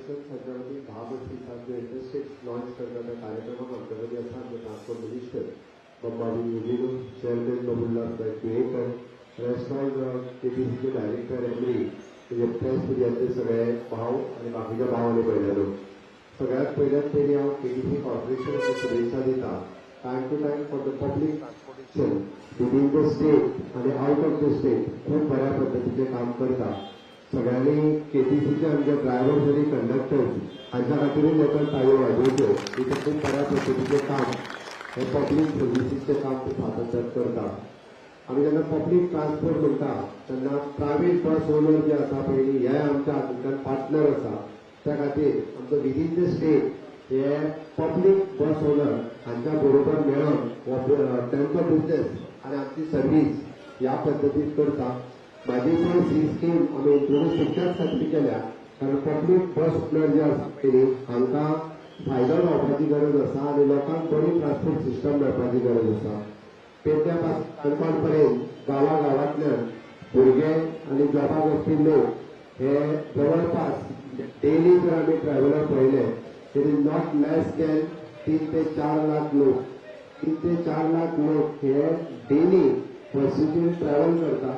Corporation हाच्या वतीन 10 बसी जो इंटरस्टेट लॉन्च करता त्या कार्यक्रमाक आमच्या मदीं आसा आमचे ट्रान्सपोर्ट मिनिस्टर बाब लुईझिन्हो, चेअरमॅन बाब उल्हास नायक तुयेकर, रेस्टॉल केटीसीचे डायरेक्टर एमडी, म्हणजे प्रेस मिडियाचे सगळे भाव आनी बाकीच्या भाव आनी भयणांनो, सगळ्यात पयल्यात पयलीं हांव केटीसी कॉर्पोरेशनाक शुभेच्छा दिता. Time to time for the public transportation within the state आनी आउट ऑफ the state खूब बऱ्या पद्दतीचें काम करता. सगळ्यांनी केटीसीचे आमचे ड्रायव्हर्स आनी कंडक्टर्स हांच्या खातीरूय लोकांक टाळयो वाजोवच्यो. इथे खूब बऱ्या पद्दतीचें काम, हे पब्लीक सर्विसीसचें काम ते सातत्यान करता. आमी जेन्ना पब्लीक ट्रान्सपोर्ट म्हणटा तेन्ना प्रायवेट बस ओनर जे आसा पळय, हे आमच्या हातूंतल्यान पार्टनर आसा. त्या खातीर आमचो विदीन the state हे पब्लीक बस ओनर हांच्या बरोबर मेळोन हो तांचो बिजनेस आनी आमची सर्वीस ह्या पद्दतीन करता. म्हाजी बस ही स्कीम आमी इंट्रोड्यूस तितक्याच खातीर केल्या, कारण पब्लीक बस ओनर जे आसा पळय, हांकां फायदो जावपाची गरज आसा आनी लोकांक बरी ट्रान्सपोर्ट सिस्टम मेळपाची गरज आसा. पेडण्या पासून काणकोण पर्यंत गांवा गांवांतल्यान भुरगे आनी जॉबाक वचपी लोक हे जवळपास डेली जर आमी ट्रॅव्हलर पळयले, it is not less than 3 ते 4 लाख लोक. 3 ते 4 लाख लोक हे डेली बसीचेर ट्रॅव्हल करता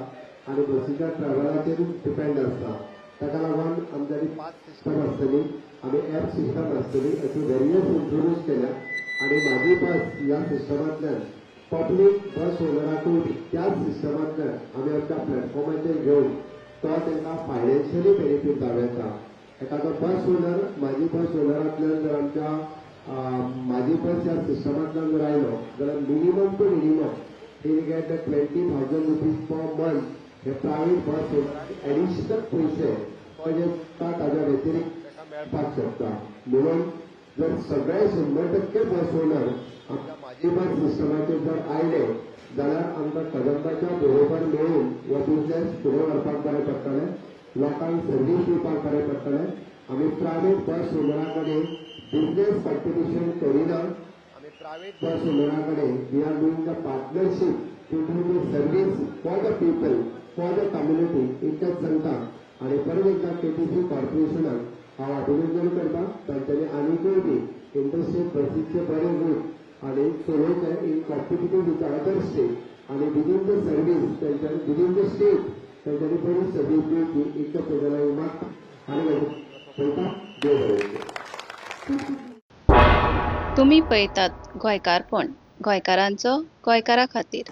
आनी बसीच्या ट्रॅव्हलाचेर डिपेंड आसता. ताका लागून आमच्यानी पास सिस्टम आसतली, आमी एप सिस्टम आसतली, अशी वेरियस इंट्रोड्यूस केल्या आनी म्हाजी बस ह्या सिस्टमांतल्यान पब्लीक बस ओनराकूय बी त्याच सिस्टमांतल्यान आमी आमच्या प्लॅटफॉर्माचेर घेवन तो तांकां फायनान्शियली बेनिफीट जावं येता. एखादो बस ओनर म्हाजी बस ओनरांतल्यान जर आमच्या म्हाजी बस ह्या सिस्टमांतल्यान जर आयलो जाल्यार minimum to minimum he will get the ₹20,000 per month. हे प्रायवेट बस ओनराक एडिशनल पयशे तो जे ताज्या व्यतिरिक्त ताका मेळपाक शकता. म्हणून जर सगळे 100% बस ओनर आमच्या म्हाजी बस सिस्टमाचेर जर आयले जाल्यार आमकां कदंबाच्या बरोबर मेळून हो बिजनेस फुडें व्हरपाक बरें पडटलें, लोकांक सर्वीस दिवपाक बरें पडटलें. आमी प्रायवेट बस ओनरा कडेन बिजनेस कॉम्पिटिशन करिना. आमी प्रायवेट बस ओनरा कडेन we are doing the partnership to do the service for the people, for the community, इतकेंच सांगता. आनी परत एकदा केटीसी कॉर्पोरेशनाक हांव अभिनंदन करता. तांच्यांनी आनीकूय बी इंटरस्टेट बसीचे बरे रूट आनी चलोवचे in competitive with other state आनी विदीन the service तांच्यांनी विदीन the state तांच्यांनी बरी सर्वीस दिवची इतकें तेज्या मागता आनी पळयता. देव बरें करूं. तुमी पळयतात गोंयकारपण, गोंयकारांचो गोंयकारा खातीर.